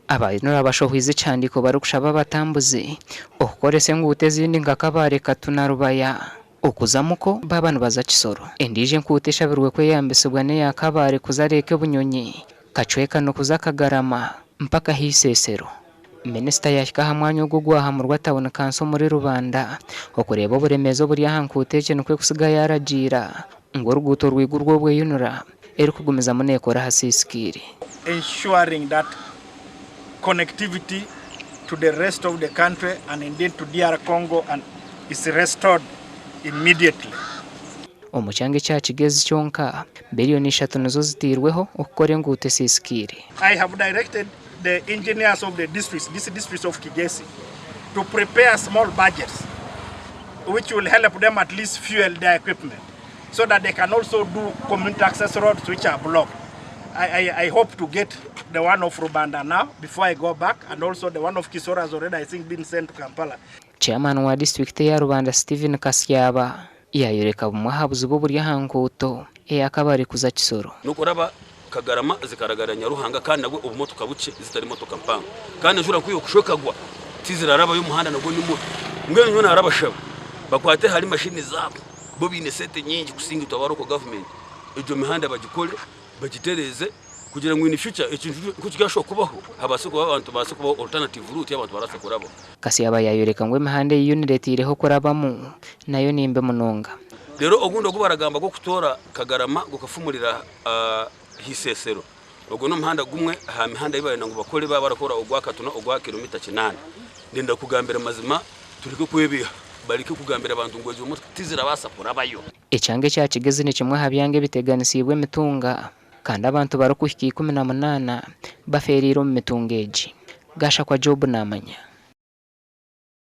Aba UNRA bashohoize ekihandiiko barikushaba abatambuzi okukoresa enguuto ezindi nka Kabale, Katuna, Rubaya okuza Muko baaba nibaza Kisoro. Endiijo enkuuto eshabirwe kweyambisibwa n'eya Kabale kuza Lake Bunyonyi, Kacwekano kuza Kagarama mpaka aha Isesero. Minisita yaahika aha mwanya ogu ogwa Hamurwa Town Council omuri Rubanda okureeba oburemeezi oburi aha nkuuto egi nikwo kutsiga yaaragiira ngu oruguuto rwigurwe obwo UNRA erikugumizamu neekora aha siisikiire. Ensuring that connectivity to the rest of the country and indeed to DR Congo and is restored immediately. Omu kyanga ekya Kigezi kyonka, biriyoni ishatu nizo ziteirweho okukora enguuto esiisikiire. I have directed the engineers of the districts, this districts of Kigezi, to prepare small budgets which will help them at least fuel their equipment so that they can also do community access roads which are blocked. I, I, I hope to get the one of Rubanda now before I go back and also the one of Kisoro has already I think been sent to Kampala. Chairman wa disiturikiti eya Rubanda Stephen Kasyaba Yaayoreka bumwe aha buzibu oburi aha nguuto eya Kabale kuza Kisoro. N'okuraba Kagarama zikaragara Nyaruhanga kandi nabwo obumotoka bukye zitari motoka mpango kandi enjura ku erikushwa ekagwa tizirarabayo omuhanda nagwo ni mubi. Mbwenu nyowe narabashaba bakwate ahari mashini zaabo bo baine sente nyingi kusinga itwe aba local government egyo mihanda bagikore bagitereeze kugira ngu in future ekintu ku kiryashusha kubaho habaase kubaho abantu babaase kubaho alternative route ei abantu barabaasa kurabaho. Kasyaba yaayoreka ngu emihanda ei UNRA eteireho kurabamu nayo ni mbi munonga. Reero ogundi ogu baragamba gw'okutoora Kagarama gukafumurira aha Isesero, ogwo n'omuhanda gumwe aha mihanda ei barenda ngu bakore baaba barakora ogwa Katuna ogwa kilomita kinaana. Ndenda kukugambira amazima tureke kwebeiha, bareke kugambira abantu ngu ezo motoka tizirabaasa kurabayo. Ekyanga ekya Kigezi ni kimwe aha byanga ebiteganisiibwe emitunga kandi abantu barikuhika 18 bafeereire omu mitunga egi. Gashakwa Job naamanya.